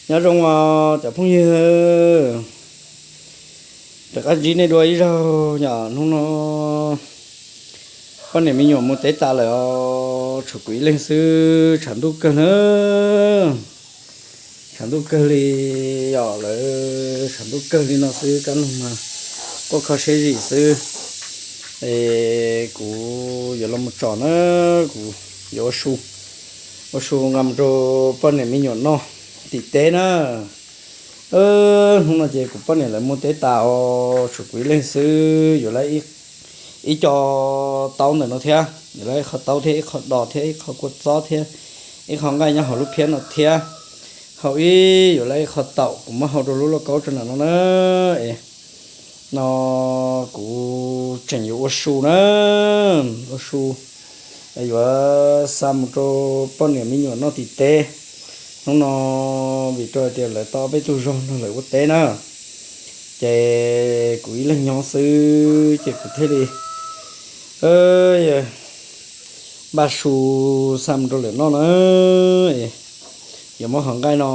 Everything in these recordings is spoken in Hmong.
Nyob zoo os cov phooj ywg, rov qab ntsib nej dua ib zaug yom. Hnub no poj niam me nyuam mus teb tas lawm os, tshuav kuv ib leeg xwb, tshav ntuj kawg na. Tshav ntuj kawg li yom, lawv tshav ntuj kawg li no xwb, kab noog mas quaj kho siab zim xwb. Es kuv yuav los mus tsom na, kuv yuav ua su, ua su nqa mus rau poj niam me nyuam noj tim teb na. Hnub no ces kuv poj niam lawv mus teb tas os, tshuav kuv ib leeg xwb, yuav lawv ib co taub ntawm no thiab, yuav lawv ib qho taub thiab, ib qho dos thiab, ib qho kua txob thiab, ib qho nqaij nyob hauv lub phiab no thiab, hau ib yuav lawv ib qho taum, kuv muab hau rau lub lauj kaub tso ntawm no na. Es no kuv tseem yuav ua su na, ua su yuav xa mus rau poj niam me nyuam noj tim teb. Hnub no vim rau hais tias lawv tau ob peb tug zog nrog lawv ua teb na, ces kuv ib leeg nyob xwb ces kuv thiaj li npaj su xa mus rau lawv noj na. Yuav muab qhov nqaij no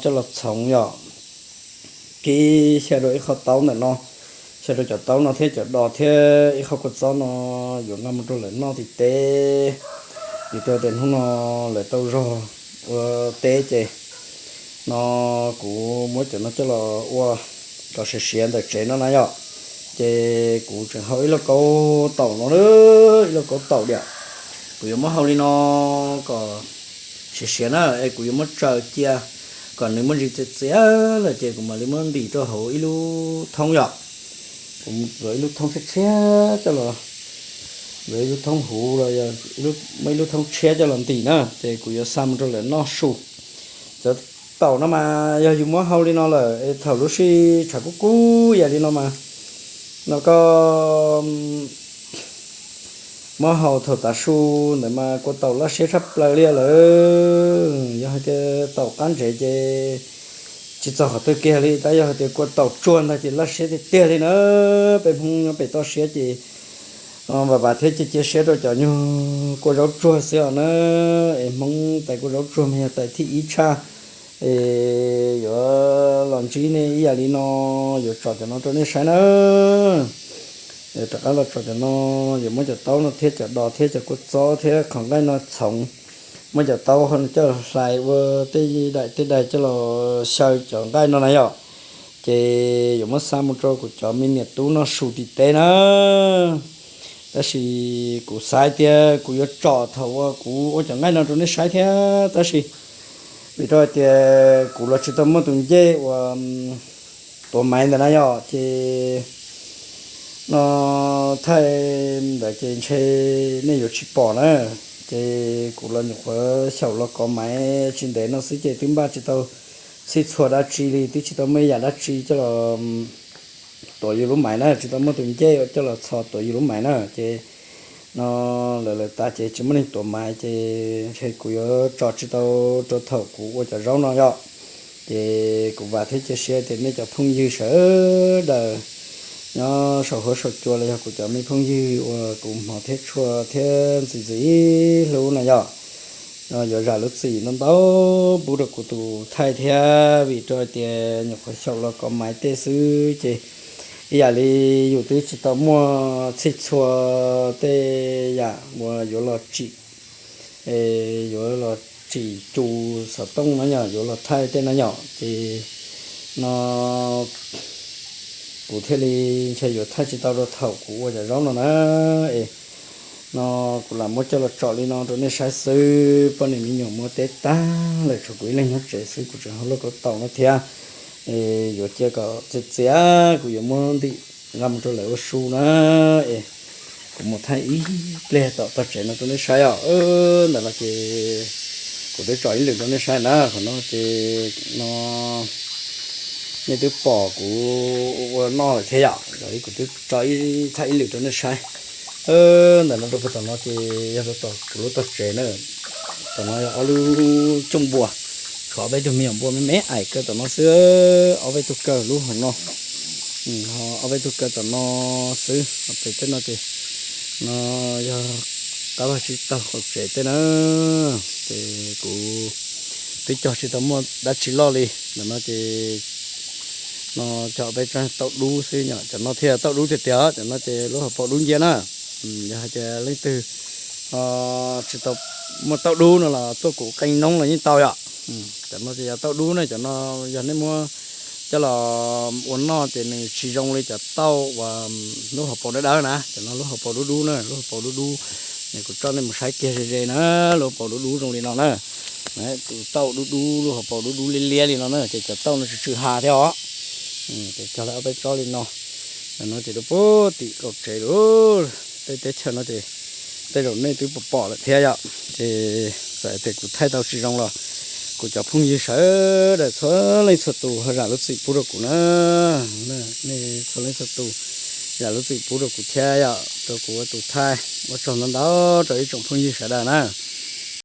coj los txhoov yom, kib xyaw rau ib qho taub ntawm no, xyaw rau cov taub no thiab cov dos thiab ib qho kua txob no, yuav nqa mus rau lawv noj tim teb. Vim rau tias hnub no lawv tau zog ua teb ces no kuv muab cov no coj los ua kom siav siav ntawm tsev no na yom. Ces kuv tseem hau ib lauj kaub taum no, ib lauj kaub taum diam. Kuv yuav muab hau li no kom siav siav na, es kuv yuav muab tsaws cia kom nws muaj ntsis txias txias lawm ces kuv mam li muab ntim rau hauv ib lub thoob yom. Kuv yuav ib lub thoob tshiab tshiab coj los, yuav ib lub thoob huv los yog muaj ib lub thoob tshiab coj los ntim na, ces kuv yuav xa mus rau lawv noj su. Cov taum no mas yog yus muab hau li no lawm es thaum lub sij tshav kub kub ib yam li no mas, no koj muab hau thaum tav su ntawd mas kua taum laj siab tshaj plaws li lawm. Yog hais tias taum qab ntsev ces tsis txog qhov twg kiag li, tab yog hais tias kua taum tsuag ntag ces laj siab tiag tiag li na. Peb Hmoob nyob pem toj siab ces vam vam thiab cia cia siab rau cov nyuag kua zaub tsuag xwb os na. Es Hmoob tais kua zaub tsuag mas yog tais thib ib tshaj. Es yuav los ntsib nej ib yam li no, yuav tsom cov no rau nej saib na. Rov qab los tsom cov no, yuav muab cov taub no thiab cov dos thiab cov kua txob thiab qhov nqaij no txhoov, muab cov taub coj hlais ua tej daim tej daim coj los xyaw cov nqaij no na yom. Ces yuav muab xa mus rau kuv cov me niam tub noj su tim teb na. Tab sis kuv xav tias kuv yuav tsom thaum uas kuv ua cov nqaij no rau nej saib thiab, tab sis vim rau hais tias kuv los tsis tau muaj tus ncej uas tuav maiv ntawd na yom, ces no thaij ntawd ces ntshe nej yuav tsis pom na. Ces kuv los nyuam qhuav xyaum los kov maiv tsis ntev no xwb ces twb npaj tsis tau txhij txhua dab tsi li, twb tsis tau muaj ib yam dab tsi coj los tuav yus lub maiv na, tsis tau muaj tus ncej coj los txhos tuav yus lub maiv na. Ces no lawv lawv tas ces tsis muaj neeg tuav maiv ces ntshe kuv yuav tso tsis tau rau thaum kuv ua cov zaub no yom. Ces kuv vam thiab cia siab tias nej cov phooj ywg sawv daws nyob saum huab saum cua los yog kuv cov me phooj ywg uas kuv hmov thiab tshua thiab ntxim ntxim hlub na yom, yuav zam lub txim ntau ntau pub rau kuv tus thaij thiab, vim rau hais tias nyuam qhuav xyaum los kov maiv tej xwb ces ib yam li yus twb tsis tau muaj txhij txhua tej yam uas yuav los tsim, yuav los tsim cus xov tooj no yom, yuav los thaij tej no yom, ces no kuv thiaj li ntshe yuav thaij tsis tau rau thaum kuv ua cov zaub no na. Es no kuv lam muab coj los tsom li no rau nej saib xwb. Poj niam me nyuam mus teb tag lawm, tshuav kuv ib leeg nyob tsev xwb, kuv tseem hau lauj kaub taum no thiab. Es yuav cia kom txias txias kuv yuav muab ntim nqa mus rau lawv ua su na. Es kuv mus thaij ib pliag tom tog tsev no rau nej saib os. Ntawm no ces kuv twb tsom ib lwm rau nej saib na, qhov no ces no nej twb pom kuv ua noj lawm thiab yom, kuv twb tso thaij ib lwm rau nej saib. Ntawm no rau puag tom no ces yog rau tom kuv lub tog tsev na. Tom no yog ob lub cooj npua, tshuav ob peb tug me nyuam npua me me aim kaw tom no xwb, ob peb tug kaw lub hauv no, ob peb tug kaw tom no xwb. Pem tej no ces no yog qab vaj tsib taug qaum tsev tej na. Ces kuv Peb cog tsis tau muaj dab tsi loj li. Ntawm no ces no cog peb tsob tauj dub xwb, cov no thiaj tauj dub tiag tiag. Cov no ces lub hauv paus dub nciab na. Yog hais tias leej twg tsis tau muaj tauj dub no los tuaj kuv qee noob los yeej tau yom. Cov no ces yog tauj dub na, cov no yog nej muab coj los ua noj ces nws tsis zoo li cov tauj uas lub hauv paus dawb dawb na. Cov no lub hauv paus dub dub na, lub hauv paus dub dub. Kuv tso nej mus saib kiag ze ze na, lub hauv paus dub dub zoo li no na. Tus tauj dub dub, lub hauv paus dub dub liab liab li no na, ces cov tauj no tsw tsw ha thiab os. Ces cog lawm ob peb tsob li no. No ces rau puag tim kaum tsev lawm, tej teb chaws no ces tej zaum nej twb pom pom lawm thiab yom. Ces txawm tias kuv thaij tau tsis zoo los kuv cov phooj ywg sawv daws txhua leej txhua tus ho zam lub txim pub rau kuv na. Nej txhua leej txhua tus zam lub txim pub rau kuv thiab yom, rau kuv ua tus thaij. Ua tsaug ntau ntau rau ib tsoom phooj ywg sawv daws na.